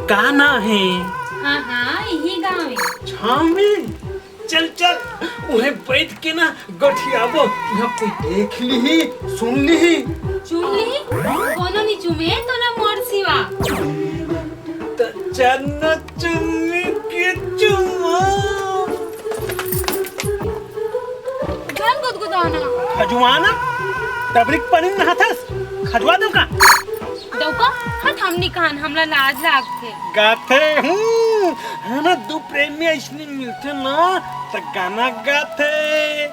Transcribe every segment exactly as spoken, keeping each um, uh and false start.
का ना हे? हाँ, हाँ, इही गाँव हे। छामी? चल, चल, उहें बैठ के ना गोठियाबो, इहाँ कोई देख लिही, सुन लिही। चुम लिही? कोनो नी चुमे, तो ना मोर सिवा। त चन्ना चुम्मी के चुमा। झन गुदगुदाना। खजुआना? टबरी के पानी नहाथस? खजुआ दो का? दौका, हट हमनी कान, हमला लाज लागथे। गाथे हूँ, है ना, दू प्रेमी अइसने मिलथे ना, त गाना गाथे।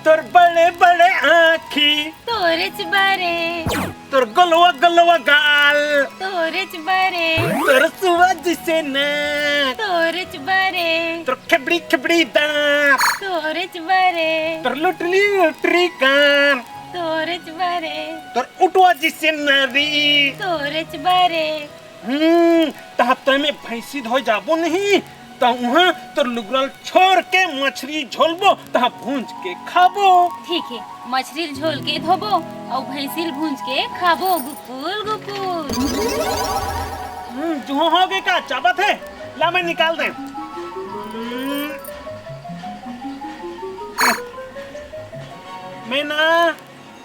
तोर बड़े बड़े आँखी। तोरेच बरे। तोर गलवा गलवा गाल। तोरेच बरे। तोर सुआ जिसे ना। तोरेच बरे। तोर खेबड़ी खेबड़ी दाँत। तोरेच बरे। तोर लुटरी लुटरी कान। तोरेच बरे। तोर उठवा जिसे नारी। तोरेच बरे। हम्म, तहाँ तय में भैंसी धोए जाबो नहीं, त उहाँ तोर लुगरा ल छोर के मछरी झोलबो, तहाँ भूंज के खाबो। ठीक हे, मछरी ल झोल के धोबो, अउ भैंसी ल भूंज के खाबो, गुकुल गुकुल। हम्म, जुहाँ होगे का, चाबत हे? ला मैं निकाल दें। हम्म, मैं ना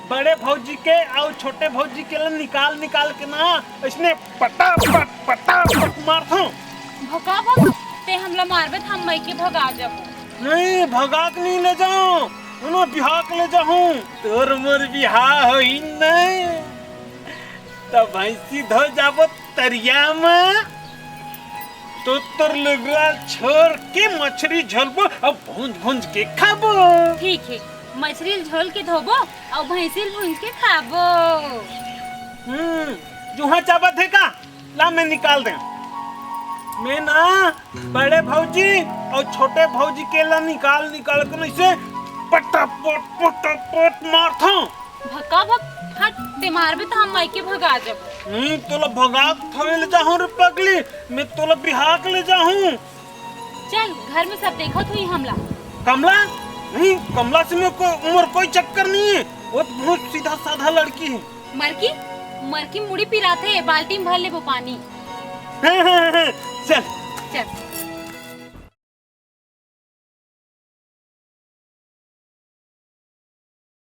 बड़े भौजी के अउ छोटे भौजी के ला निकाल निकाल के ना, अइसने पटापट पटापट मारथों। भका भक, तैं हमला मारबे त हम मइके भगा जाबो। नहीं, भगा के नहीं ले जाओं, ओनो बिहा के ले जाहूँ। तोर मोर बिहा होही नहीं, त भैंसी धो जाबो तरिया म। तो तोर लुगरा छोर के मछरी झोलबो अउ भूंज भूंज के खाबो। ठीक हे, मछरी ल झोल के धोबो अउ भैंसी ल भूंज के खाबो। हम्म, जुहाँ चाबत हे का? ला मैं निकाल दें। मैं ना बड़े भौजी अउ छोटे भौजी के ला निकाल निकाल के नइसे पटापट पटापट मारथों। भका भक, हट, तैं मारबे त हम मइके भगा जाबो। नहीं, तोला भगा के थोड़े ले जाहूँ रे पगली, मैं तोला बिहा के ले जाहूँ। चल, घर में सब देखत होही हमला। कमला? नहीं, कमला से मैं को, मोर कोई चक्कर नहीं हे, वो तो बहुत सीधा साधा लड़की हे। मरकी, मरकी मुड़ी पिराथे, बाल्टी में भर लेबो पानी। हाँ, हाँ, हाँ, चल। चल।